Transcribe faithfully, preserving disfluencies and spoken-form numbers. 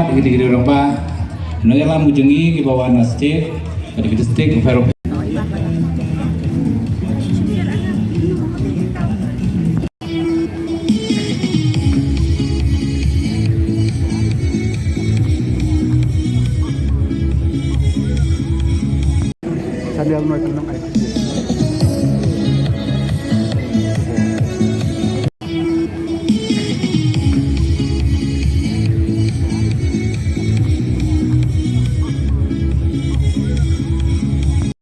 Kita kita orang ba, nongyalam ujungi kiba wan na state, pada kita state, Fero. Sa liang noi ka nang ai